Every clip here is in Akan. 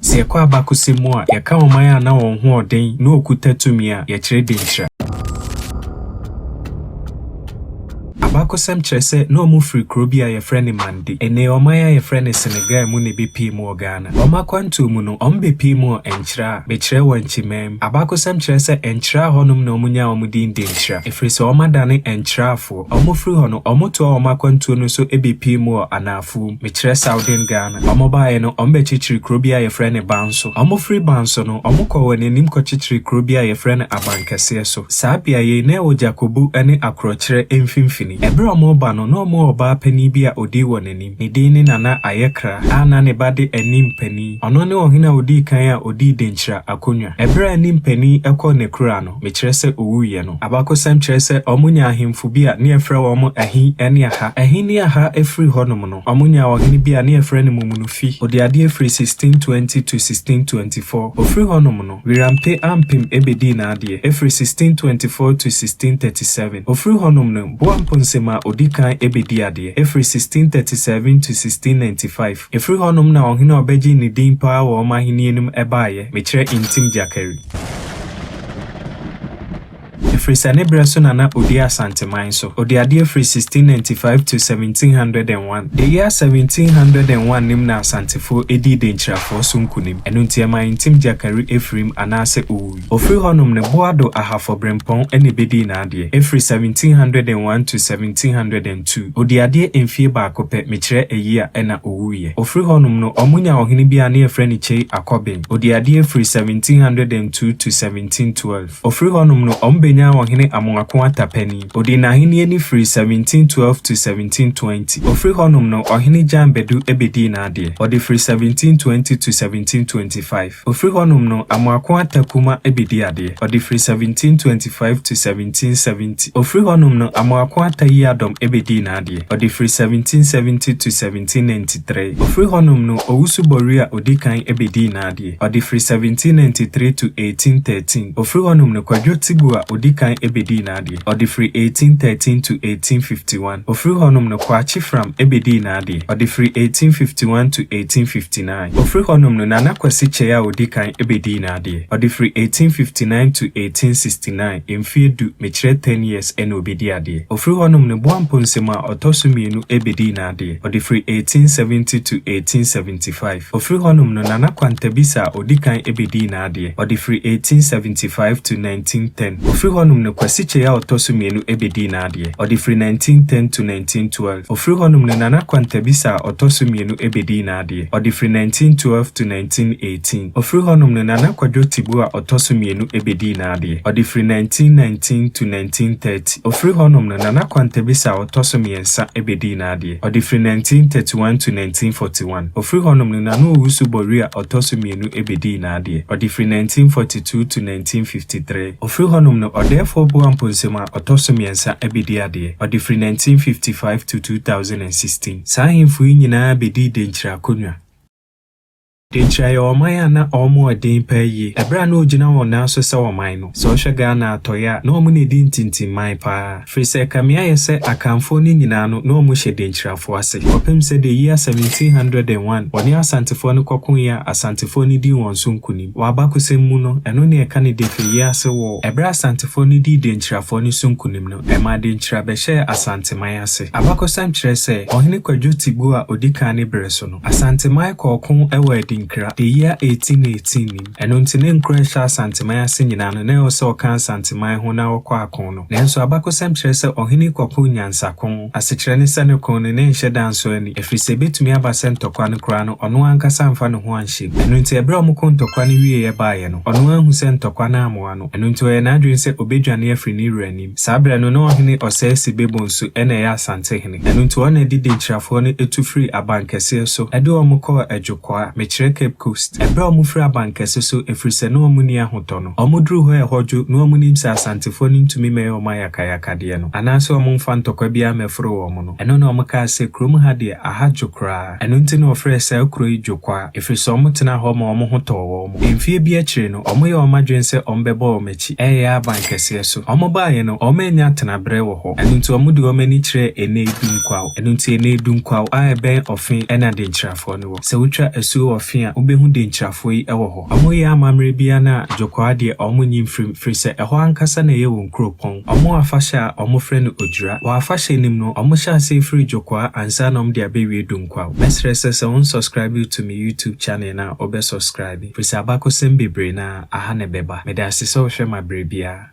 Sɛ yɛkɔ abakɔsɛm mu a, yɛka ɔman a na wɔn ho ɔden na wɔkuta tumi a, yɛkyerɛ denkyira. Abakɔsɛm kyerɛ sɛ na wɔfiri kuro bi a yɛfrɛ no Mande, ɛnnɛ ɔman a yɛfrɛ no Senegal mu na ɛbɛpuee mu wɔ Ghana. Wɔn akwantuo mu no, wɔbɛpuee mu wɔ Nkyira a, mekyerɛ wɔ Nkyemaam. Abakɔsɛm kyerɛ sɛ Nkyira hɔnom na wɔnyaa wɔn din Denkyira, ɛfiri sɛ wɔadane Nkyirafoɔ. Wɔfiri hɔ no, wɔtoaa wɔn akwantuo no so bɛpuee mu wɔ Anaafoɔ mu, mekyerɛ Southern Ghana. Wɔbaeɛ no, wɔbɛkyekyeree kuro bi a yɛfrɛ no Banso. Wɔfiri Banso no, wɔkɔɔ wɔn anim kɔkyekyeree kuro bi a yɛfrɛ no Abankɛseɛ so. Saa beaeɛ yi, na ɛwɔ Gyakobu ne Akorɔkyerɛ mfimfini. Ɛberɛ a wɔreba no, na wɔwɔ ɔbaa panin bi a ɔdii wɔn anim. Ne din ne Nana Ayɛkra a na ne ba de Anim Panin. Ɔno ne ɔhene a ɔdii kan a ɔdii Denkyira akonnwa. Ɛberɛ a Anim Panin kɔɔ n'akuraa no, mekyerɛ sɛ ɔwuiɛ no, abakɔsɛm kyerɛ sɛ wɔnyaa ahemfo bi a ne yɛfrɛ wɔn Ahi ne Aha. Ahi ne Aha firi hɔnom no, wɔnyaa ɔhene bi a ne yɛfrɛ no Mumunufi. Ɔdii adeɛ firi 1620 to 1624. Ɔfiri hɔnom no, Wirampe Ampem bɛdii n'adeɛ firi 1624 to 1637. Ɔfiri hɔnom no, Boa Mponsem a ɔdi kan bɛdii adeɛ firi 1637 to 1695. Ɛfiri hɔnom na ɔhene a ɔbɛgyee ne din paa wɔ wɔn ahennie no mu baeɛ, mekyerɛ Ntim Gyakari. Ɛfiri sɛ ne berɛ so na na ɔdi Asanteman so. Ɔdii adeɛ firi 1695 to 1701. The year 1701 no mu na Asantefoɔ dii Denkyirafoɔ so nkunim. Ɛno nti ɛmaa Ntim Gyakari firim anaasɛ ɔwui. Ɔfiri hɔnom no, Boado Ahafo Berempɔn na ɛbɛdii n'adeɛ. Ɛfiri 1701 to 1702. Ɔdii adeɛ mfie baako pɛ, mekyerɛ ayi a ɛna ɔwuiɛ. Ɔfiri hɔnom no, wɔnyaa ɔhene bi a ne yɛfrɛ no Kyei Akɔben. Ɔdii adeɛ firi 1702 to 1712. Ɔfiri hɔnom no, wɔbɛnyaa ɔhene Amoako Atapani. Ɔdii n'ahennie no firi 1712 to 1720. Ɔfiri hɔnom no, ɔhene Gyan Badu bɛdii n'adeɛ. Ɔde firi 1720 to 1725. Ɔfiri hɔnom no, Amoako Atakuma bɛdii adeɛ. Ɔde firi 1725 to 1770. Ɔfiri hɔnom no, Amoako Atayiadɔm bɛdii n'adeɛ. Ɔde firi 1770 to 1793. Ɔfiri hɔnom no, Owusu Bɔri a ɔdi kan bɛdii n'adeɛ. Ɔde firi 1793 to 1813. Ɔfiri hɔnom no, Kwadwo Tibu a ɔdi kan bɛdii n'adeɛ. Ɔde firi 1813 to 1851. Ɔfiri hɔnom no, Kwakye Fram bɛdii n'adeɛ. Ɔde firi 1851 to 1859. Ɔfiri hɔnom no, Nana Kwasi Kyei a ɔdi kan bɛdii n'adeɛ. Ɔde firi 1859 to 1869, mfeɛ du, mekyerɛ ten years, na ɔbɛdii adeɛ. Ɔfiri hɔnom no, Boa Mponsem a ɔtɔ so mmienu bɛdii n'adeɛ. Ɔde firi 1870 to 1875. Ɔfiri hɔnom no, Nana Kwantabisa a ɔdi kan bɛdii n'adeɛ. Ɔde firi 1875 to 1910. Ɔfiri hɔnom no, Kwasi Kyei a ɔtɔ so mmienu bɛdii n'adeɛ. Ɔde firi 1910 to 1912. Ɔfiri hɔnom no, Nana Kwantabisa a ɔtɔ so mmienu bɛdii n'adeɛ. Ɔde firi 1912 to 1918. Ɔfiri hɔnom no, Nana Kwadwo Tibu a ɔtɔ so mmienu bɛdii n'adeɛ. Ɔde firi 1919 to 1930. Ɔfiri hɔnom no, Nana Kwantabisa a ɔtɔ so mmiɛnsa bɛdii n'adeɛ. Ɔde firi 1931 to 1941. Ɔfiri hɔnom no, Nana Owusu Bɔwrie a ɔtɔ so mmienu bɛdii n'adeɛ. Ɔde firi 1942 to 1953. Ɔfiri hɔnom no, Ɔdɛɛfoɔ Boa Mponsem a ɔtɔ so mmiɛnsa bɛdii adeɛ. Ɔde firi 1955 to 2016. Saa ahemfo yi nyinaa bɛdii Denkyira akonnwa. Denkyira yɛ ɔman a na wɔn wɔ den paa yie. Ɛberɛ a na wɔgyina wɔn nan so sɛ ɔman no, sɛ wohwɛ Ghana atɔeɛ a, na wɔn na ɛdi ntintimman paa. Firi sɛ ɛkame ayɛ sɛ Akanfoɔ no nyinaa no, na wɔhyɛ Denkyirafoɔ ase. Kɔpem sɛ the year 1701, wɔne Asantefoɔ no kɔkoeɛ a Asantefoɔ no dii wɔn so nkonim. Wɔ abakɔsɛm mu no, ɛno na yɛka no Defeyiase War. Ɛberɛ a Asantefoɔ no dii Denkyirafoɔ no so nkonim no, ɛmaa Denkyira bɛhyɛɛ Asanteman ase. Abakɔsɛm kyerɛ sɛ, Ɔhene Kwadwo Tibu a ɔdi kan ne berɛ so no, Asanteman kɔɔ ko wɔ Adinkra, the year 1818 nim. Ɛno nti ne nkuro a ɛhyɛ Asanteman ase nyinaa no, na ɛwɔ sɛ ɔka Asanteman ho na wɔkɔ ako no. Nanso abakɔsɛm kyerɛ sɛ ɔhene yi kɔkoo nyansako. Asekyerɛ ne sɛ ne ko no, na ɛnhyɛ da nsɔ ani, ɛfiri sɛ ɛbɛtumi aba sɛ ntɔkwa no koraa no, ɔno ankasa amfa ne ho anhyɛ mu. Ɛno nti ɛberɛ a wɔkoo ntɔkwa no wieeɛ baeɛ no, ɔno anhu sɛ ntɔkwa no ammoa no. Ɛno nti ɔyɛɛ n'adwene sɛ ɔbɛdwane afiri ne wura anim. Saa berɛ no, na ɔhene Ɔsɛe Sibebonsu na ɛyɛ Asantehene. Ɛno nti ɔno na ɛde Denkyirafoɔ no tu firii Abankɛseɛ so de wɔn kɔɔ Adwokoa, mekyerɛ Cape Coast. Ɛberɛ a wɔfiri Abankɛse so, ɛfiri sɛ na wɔn nni ahotɔ no, wɔduruu hɔ a ɛhɔ dwo na wɔnim sɛ Asantefoɔ no ntumi mmɛyɛ wɔn ayakayakadeɛ no, anaasɛ wɔmfa ntɔkwa biara mmɛforo wɔn no, ɛno na wɔkaa sɛ, Kurom ha deɛ, aha dwo koraa. Ɛno nti na wɔfrɛɛ saa kuro yi Dwokoa, ɛfiri sɛ wɔtenaa hɔ ma wɔn ho tɔɔ wɔn. Mfeɛ bi akyiri no, wɔyɛɛ wɔn adwene sɛ wɔbɛbɔ wɔn akyi reyɛ abankɛseɛ so. Wɔbaeɛ no, wɔannya tenaberɛ wɔ hɔ. Ɛno nti wɔde wɔn ani kyerɛɛ Enei Dunkwaw. Ɛno nti Enei Dunkwaw a ɛbɛn Ɔfe na Denkyirafoɔ no wɔ. Sɛ wotwa asuo wɔ Ɔfe atifi a, wobɛhu Denkyirafoɔ yi wɔ hɔ. Wɔyɛ amammerɛ biara no a, Dwokwaa deɛ wɔnyi mfirim, firi sɛ ɛhɔ ankasa na ɛyɛ wɔn kuropɔn. Wɔwɔ afahyɛ a wɔfrɛ no Odwira. Wɔ afahyɛ no mu no, wɔhyɛ aseɛ firi Dwokwaa ansa na wɔde abɛwie Dunkwaw. Mɛsrɛ sɛ sɛ wonsubscribe to me YouTube channel no a, wobɛ subscribe, firi sɛ abakɔsɛm bebree no ara, aha na ɛbɛba. Meda ase sɛ wohwɛ me aberɛ biara.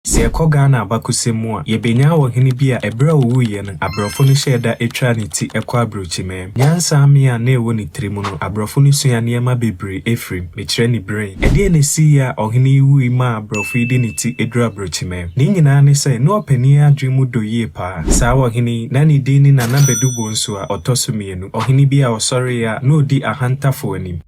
Sɛ yɛkɔ Ghana abakɔsɛm mu a, yɛbɛnya ɔhene bi a ɛberɛ a ɔwuiɛ no, aborɔfo no hyɛɛ da twaa ne ti kɔ aburokyiman mu. Nyansa amee a na ɛwɔ ne tiri mu no, aborɔfo no sua nneɛma bebree firim. Mekyerɛ ne brain. Ɛdeɛn na ɛsiiɛ a ɔhene yi wui maa aborɔfo yi de ne ti duru aburokyiman mu? Ne nyinaa ne sɛ, na ɔpanin yi adwene mu dɔ yie paa. Saa ɔhene yi, na ne din ne Nana Badu Bonsu a ɔtɔ so mmienu, ɔhene bi a ɔsɔreeɛ a na ɔdi Ahantafoɔ anim.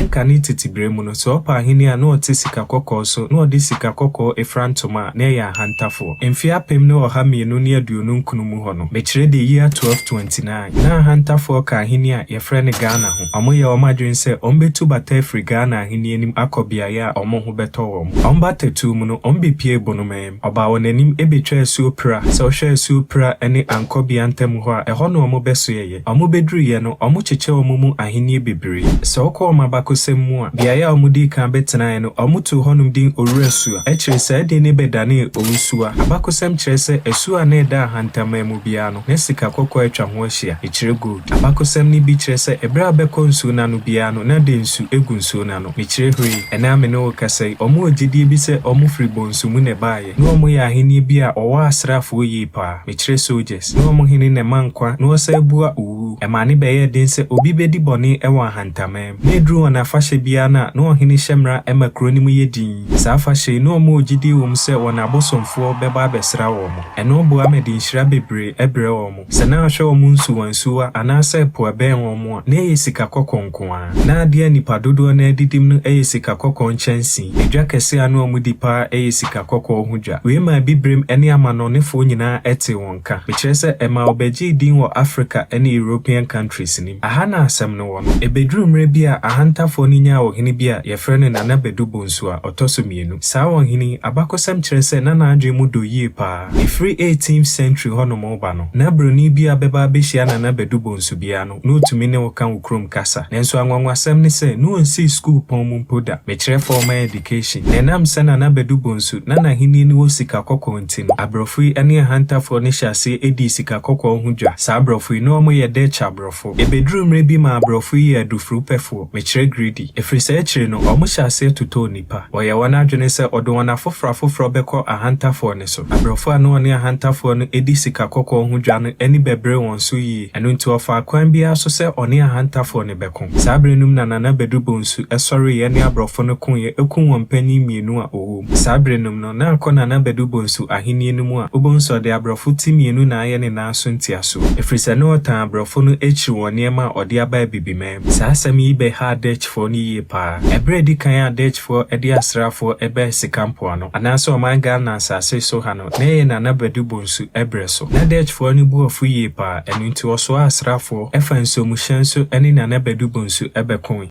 Ɛnkane tete berɛ mu no, sɛ ɔpa ahenni a na ɔte sika kɔkɔɔ so na ɔde sika kɔkɔɔ fira ntoma a, na ɛyɛ ahantafoɔ. Mfeɛ 1229 mu hɔ no, mekyerɛ the year 1229, na ahantafoɔ ka ahenni a yɛfrɛ no Ghana ho. Wɔyɛɛ wɔn adwene sɛ wɔbɛtu bata afiri Ghana ahenni anim akɔ beaeɛ a wɔn ho bɛtɔ wɔn. Wɔn batatuo mu no, wɔbɛpuee Bonomaa mu. Ɔbaa wɔn anim bɛtwaa asuo Pra. Sɛ wohwɛ asuo Pra ne Ankɔbea ntam hɔ a, ɛhɔ na wɔbɛsoɛeɛ. Wɔbɛduruiɛ no, wɔkyekyɛɛ wɔn mu ahennie bebree. Sɛ wokɔ wɔn abakɔsɛm mu a, beaeɛ a wɔdii kan bɛtenaeɛ no, wɔtoo hɔnom din Owura Sua. Akyire saa din no bɛdanee Owusua. Abakɔsɛm kyerɛ sɛ asuo a na ɛda Ahantaman mu biara no, na sika kɔkɔɔ atwa ho ahyia, mekyerɛ gold. Abakɔsɛm no bi kyerɛ sɛ ɛberɛ a wobɛkɔ nsuo no ano biara no, na densu gu nsuo no ano. Mekyerɛ hwee. Ɛnnɛ a me ne wo rekasa yi, wɔwɔ gyedie bi sɛ wɔfiri bonsu mu na ɛbaeɛ. Na wɔyɛ ahennie bi a wɔwɔ asraafoɔ yie paa, mekyerɛ soldiers. Na wɔn hene na ɛma nkwa na ɔsan bua owuo. Ɛmaa ne bɛyɛɛ den sɛ obi bɛdi bɔne wɔ Ahantaman mu. Na ɛduru wɔn afahyɛ biara no a, na ɔhene hyɛ mmara ma kuro no mu yɛ dinn. Saa afahyɛ yi, na wɔwɔ gyedie wɔ mu sɛ wɔn abosomfoɔ bɛba abɛsra wɔn. Ɛno boa ma ɛde nhyira bebree brɛ wɔn. Sɛ na ahwɛ wɔn nsuwansuwa anaasɛ po a ɛbɛn wɔn a, na ɛyɛ sika kɔkɔɔ nko ara. Ná adeɛ a nnipa dodoɔ no ara didim no yɛ sika kɔkɔɔ nkyɛnsee. Edwa kɛseɛ a na wɔdi pa ara yɛ sika kɔkɔɔ ho dwa. Wei maa Abibirem ne amannɔnefoɔ nyinaa tee wɔn nka. Mekyerɛ sɛ, ɛmaa wɔbɛgyee din wɔ Africa ne European countries no mu. Aha na asɛm no wɔ no. Ɛbɛduruu mmerɛ bi a Ahantafoɔ no nyaa ɔhene bi a yɛfrɛ no Nana Badu Bonsu a ɔtɔ so mmienu. Saa ɔhene yi, abakɔsɛm kyerɛ sɛ na n'adwene mu dɔ yie pa ara. Ɛfiri eighteenth century hɔnom reba no, na buroni bi a bɛba abɛhyia Nana Badu Bonsu biara no, na ɔtumi ne wo ka wo kurom kasa. Nanso anwanwasɛm ne sɛ, na ɔnsii sukuupɔn mu mpo da, mekyerɛ formal education. Na ɛnam sɛ Nana Badu Bonsu na n'ahennie no wɔ sika kɔkɔɔ nti no, aborɔfo yi ne Ahantafoɔ no hyɛɛ aseɛ dii sika kɔkɔɔ ho dwa. Saa aborɔfo yi, na wɔyɛ Dutch aborɔfo. Ɛbɛduruu mmerɛ bi maa aborɔfo yi yɛɛ adufrupɛfoɔ, mekyerɛ greedy. Ɛfiri saa akyire no, wɔhyɛɛ aseɛ totɔɔ nnipa. Wɔyɛɛ wɔn adwene sɛ wɔde wɔn afoforɔ afoforɔ bɛkɔ Ahantafoɔ no so. Aborɔfo a na wɔne Ahantafoɔ no di sika kɔkɔɔ ho dwa no ani bɛberee wɔn so yie, ɛno nti wɔfaa kwan biara so sɛ wɔne Ahantafoɔ no bɛko. Saa berɛ no mu na Nana Badu Bonsu sɔreeɛ ne aborɔfo no koeɛ kum wɔn panin mmienu a ɔwɔ mu. Saa berɛ no mu no, na akɔ Nana Badu Bonsu ahennie no mu a, wobɛhu sɛ ɔde aborɔfo ti mmienu na ayɛ ne nan so ntiasoɔ, ɛfiri sɛ na ɔtan aborɔfo no akyiri wɔn nneɛma a ɔde aba Abibiman mu. Saa asɛm yi bɛhaa Dutchfoɔ no yie pa ara. Ɛberɛ a ɛdi kan a Dutchfoɔ de asraafoɔ baa Sika Mpoano, anaasɛ ɔman Ghana asase so ha no, na ɛyɛ Nana Badu Bonsu berɛ so. Na Dutchfoɔ no bo afu yie pa ara, ɛno nti wɔsoaa asraafoɔ faa nsuomuhyɛn so ne Nana Badu Bonsu bɛkoe.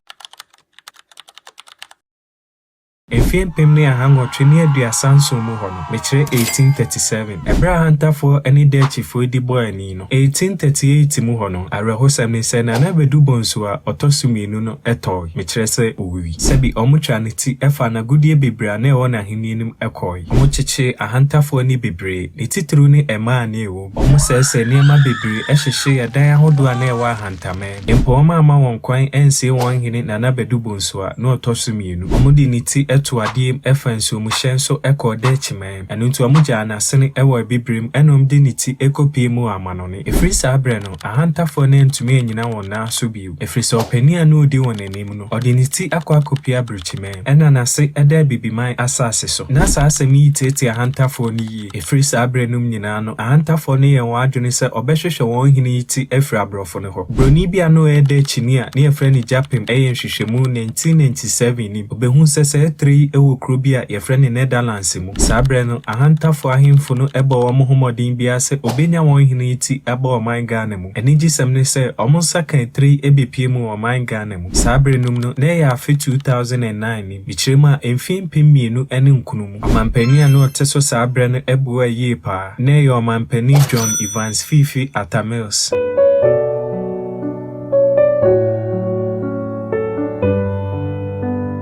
Mfeɛ 1837 mu hɔ no, mekyerɛ 1837, ɛberɛ a Ahantafoɔ ne Dutchfoɔ di bɔɔ ani no, 1838 mu hɔ no, awerɛhosɛm ne sɛ Nana Badu Bonsu a ɔtɔ so mmienu no tɔɔe, mekyerɛ sɛ ɔwui. Sɛbi wɔtwaa ne ti faa n'agudeɛ bebree a na ɛwɔ n'ahennie no mu kɔɔe. Wɔkyekyee Ahantafoɔ ani bebree, ne titiriw ne mmaa a na ɛwɔ mu. Wɔsɛesɛee nneɛma bebree hyehyee ɛdan ahodoɔ a na ɛwɔ Ahantaman. Mpo wɔamma wɔn kwan ansie wɔn hene Nana Badu Bonsu a na ɔtɔ so mmienu. Wɔde ne ti too adeɛ mu faa nsuomuhyɛn so kɔɔ Dɛɛkyiman. Ɛno nti wɔgyaa n'asene wɔ Abibirem ɛna wɔde ne ti kɔpuee mu wɔ amanɔne. Ɛfiri saa berɛ no, Ahantafoɔ no antumi annyina wɔn nan so bio, ɛfiri sɛ ɔpanin a na ɔdi wɔn anim no, ɔde ne ti akɔ akɔpue Abrokyiman, ɛna n'ase da Abibiman asase so. Ná saa asɛm yi reteetee Ahantafoɔ no yie. Ɛfiri saa berɛ nom nyinaa no, Ahantafoɔ no yɛɛ wɔn adwene sɛ wɔbɛhwehwɛ wɔn hene yi ti afiri aborɔfo no hɔ. Buroni bi a na ɔyɛ Dutchni a na yɛfrɛ no Japim yɛɛ nhwehwɛmu 1997 nim. Ɔbɛhuu sɛ saa tire yi bi wɔ kuro bi a yɛfrɛ no Netherlands mu. Saa berɛ no, Ahantafoɔ ahemfo no bɔɔ wɔn ho mmɔden biara sɛ wɔbɛnya wɔn hene yi ti aba ɔman Ghana mu. Anigyesɛm ne sɛ, wɔn nsa kaa tire yi bɛpue mu wɔ ɔman Ghana mu. Saa berɛ no mu no, na ɛyɛ afe 2009 nim, mekyerɛ mu a mfeɛ 2009 mu. Ɔmanpanin a na ɔte so saa berɛ no boaa yie paa. Na ɛyɛ Ɔmanpanin John Evans Fiifi Atta Mills.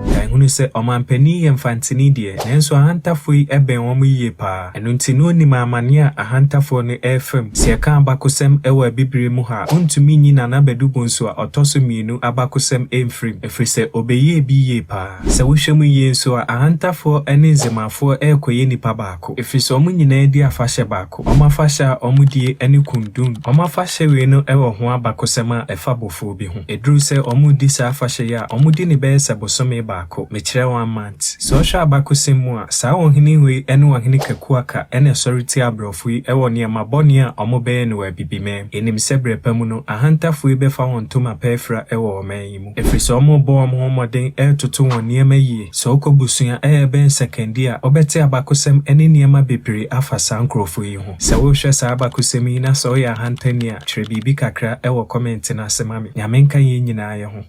Yɛahunu sɛ ɔmanpanin yi yɛ Mfanteni deɛ, nanso Ahantafoɔ yi bɛn wɔn yie paa. Ɛno nti na ɔnim amaneɛ a Ahantafoɔ no refa mu. Sɛ yɛka abakosɛm wɔ Abibire mu ha a, wontumi nyi Nana Badu Bonsu a ɔtɔ so mmienu abakosɛm mfiri mu, ɛfiri sɛ ɔbɛyɛɛ bi yie paa. Sɛ wohwɛ mu yie nso a, Ahantafoɔ ne Nzemafoɔ rekɔyɛ nnipa baako, ɛfiri sɛ wɔn nyinaa di afahyɛ baako. Wɔn afahyɛ a wɔdie ne Kundun. Wɔn afahyɛ wei no wɔ ho abakosɛm a ɛfa bɔfoɔ bi ho. Ɛduru sɛ wɔredi saa afahyɛ yi a, wɔdi no bɛyɛ sɛ bosome baako, mekyerɛ one month. Sɛ wohwɛ abakosɛm mu a, saa ɔhene wei ne ɔhene Kakuaka na ɛsɔre tia aborɔfo yi wɔ nneɛma bɔne a wɔbɛyɛ no wɔ Abibiman mu. Yɛnim sɛ berɛ pa mu no, Ahantafoɔ yi bɛfa wɔn ntoma pa afira wɔ ɔman yi mu. Ɛfiri sɛ wɔrebɔ wɔn ho mmɔden retoto wɔn nneɛma yie. Sɛ wokɔ busua a ɛbɛn Sekandi a, wobɛte abakosɛm ne nneɛma bebree afa saa nkurɔfoɔ yi ho. Sɛ worehwɛ saa abakosɛm yi na sɛ woyɛ ahantanni a, twerɛ biribi kakra wɔ kɔmɛnte no ase ma me. Nyame nka yɛn nyinaa yɛ ho.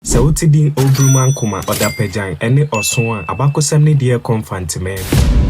Sɛ wote din Oburumankoma, Ɔdapagyan, ne Ɔso a, abakɔsɛm ne deɛ ɛkɔ Mfanteman mu.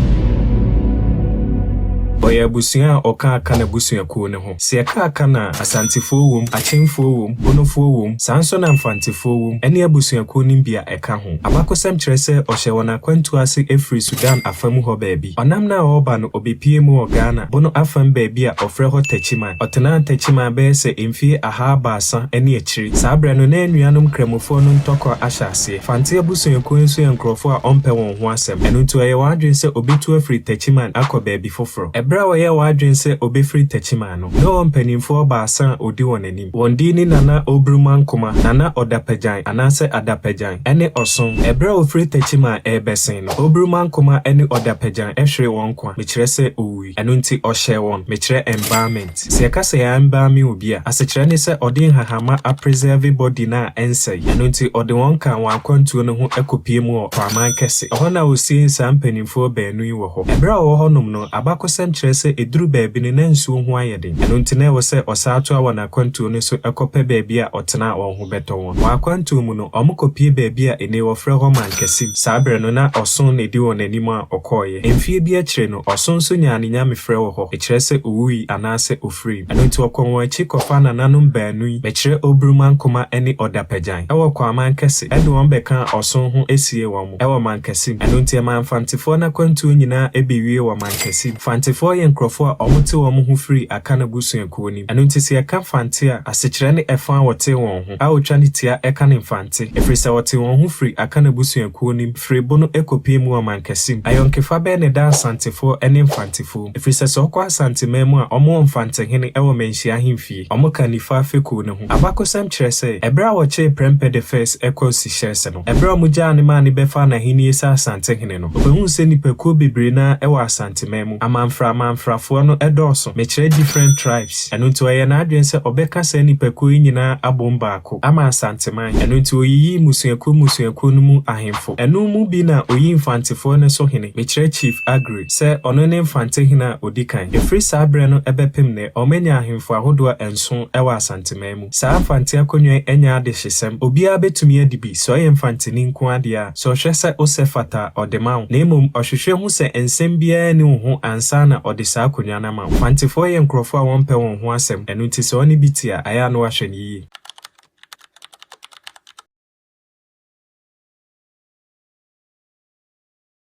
Ɔyɛ abusua a ɔka Akan abusuakuo no ho. Sɛ yɛka Akan a, Asantefoɔ wom, Akyemfoɔ wom, Bonofoɔ wom, saa nso na Mfantefoɔ wom, ɛne abusuakuo no bi a ɛka ho. Abakɔsɛm kyerɛ sɛ ɔhyɛɛ wɔn akwantuo ase firii Sudan afa mu hɔ baabi. Ɔnam no a ɔreba no, ɔbɛpuee mu wɔ Ghana, Bono afam baabi a wɔfrɛ hɔ Techiman. Ɔtenaa Techiman bɛyɛ sɛ mfie ahabaasa ne akyiri. Saa berɛ no, na anuanom Nkramofoɔ no ntɔkwa ahyɛ aseɛ. Fante abusuakuo nso yɛ nkurɔfoɔ a wɔmpɛ wɔn ho asɛm. Ɛno nti ɔyɛɛ wɔn adwene sɛ ɔbɛtu afiri Techiman akɔ baabi foforɔ. Ɛberɛ a ɔyɛɛ wɔn adwene sɛ ɔbɛfiri Techiman no, na ɔwɔ mpanimfoɔ baasa a ɔdi wɔn anim. Wɔn din ne Nana Obruma-Nkomah, Nana Ɔdapagyan anaasɛ Adapagyan, ne Ɔson. Ɛberɛ a ɔfiri Techiman rebɛsen no, Obruma-Nkomah ne Ɔdapagyan hweree wɔn nkwa, mekyerɛ sɛ ɔwui. Ɛno nti ɔhyɛɛ wɔn, mekyerɛ embalmment. Sɛ yɛka sɛ yɛaembalme obi a, asekyerɛ ne sɛ ɔde nhahamma apresɛɛve body no a ɛnsɛe. Ɛno nti ɔde wɔn kaa wɔn akwantuo no ho kɔpue mu wɔ Kwaman Kɛse. Ɛhɔ na ɔsiee saa mpanimfoɔ baanu yi wɔ hɔ. Ɛberɛ a wɔwɔ hɔnom no, abakɔsɛm kyerɛ sɛ ɛduru baabi no na nsuo ho ayɛ den. Ɛno nti na ɛwɔ sɛ ɔsan toa wɔn akwantuo no so kɔpɛ baabi a ɔtena a wɔn ho bɛtɔ wɔn. Wɔn akwantuo mu no, wɔkɔpue baabi a nnɛ wɔfrɛ hɔ Mankɛse. Saa berɛ no na ɔson na ɛdi wɔn anim a ɔkɔeɛ. Mfeɛ bi akyire no, ɔson nso nyaa ne nyamefrɛ wɔ hɔ, ɛkyerɛ sɛ ɔwui anaasɛ ɔfirii. Ɛno nti ɔkɔɔ wɔn akyi kɔfaa nananom baanu yi, mekyerɛ Oburumankoma ne Ɔdapagyan, wɔ Kwaman Kɛse, de wɔn bɛkaa ɔson ho siee wɔn wɔ Mankɛse mu. Ɛno nti ɛmaa Mfantefoɔ no akwantuo nyinaa bɛwiee wɔ Mankɛse mu. Mfantefoɔ yɛ nkurɔfoɔ a wɔte wɔn ho firi Akan abusuakuo no mu. Ɛno nti sɛ yɛka Mfante a, asekyerɛ ne ɛfa a wɔtee wɔn ho, a wɔtwa no tia ka no Mfante, ɛfiri sɛ wɔtee wɔn ho firii Akan abusuakuo no mu firi Bono kɔpuee mu wɔ Mankɛse mu. Ayɔnkefa bɛn na ɛda Asantefoɔ ne Mfantefoɔ mu? Ɛfiri sɛ sɛ wokɔ Asanteman mu a, wɔwɔ Mfantehene wɔ Manhyia ahemfie. Wɔka Nifa fekuo no ho. Abakɔsɛm kyerɛ sɛ, ɛberɛ a wɔkyee Prempeh the First kɔɔ Seychelles no, ɛberɛ a wɔgyaa no maa no bɛfaa n'ahennie sɛ Asantehene no, ɔbɛhuu sɛ nnipakuo bebree no ara wɔ Asanteman mu. Amanfra amanfrafoɔ no dɔɔso, mekyerɛ different tribes. Ɛno nti ɔyɛɛ n'adwene sɛ ɔbɛka saa nnipakuo yi nyinaa abom baako ama Asanteman. Ɛno nti ɔyiyii mmusuakuo mmusuakuo no mu ahemfo. Ɛno mu bi na ɔyii Mfantefoɔ no so hene, mekyerɛ Chief Aggrey, sɛ ɔno ne Mfantehene a ɔdi kan. Ɛfiri saa berɛ no bɛpem nnɛ, wɔanya ahemfo ahodoɔ nson wɔ Asanteman mu. Saa Mfante akonnwa yi nyɛ adehyesɛm. Obiara bɛtumi adi bi, sɛ ɔyɛ Mfanteni nko ara deɛ a. Sɛ ɔhwɛ sɛ wosɛ fata a, ɔde ma wo. Na mmom, ɔhwehwɛ hu sɛ nsɛm biara nni wo ho ansa na ɔde saa akonnwa no ama wo. Mfantefoɔ yɛ nkurɔfoɔ a wɔmpɛ wɔn ho asɛm, ɛno nti sɛ ɔne bi te a, ɛyɛ a na wahwɛ no yie.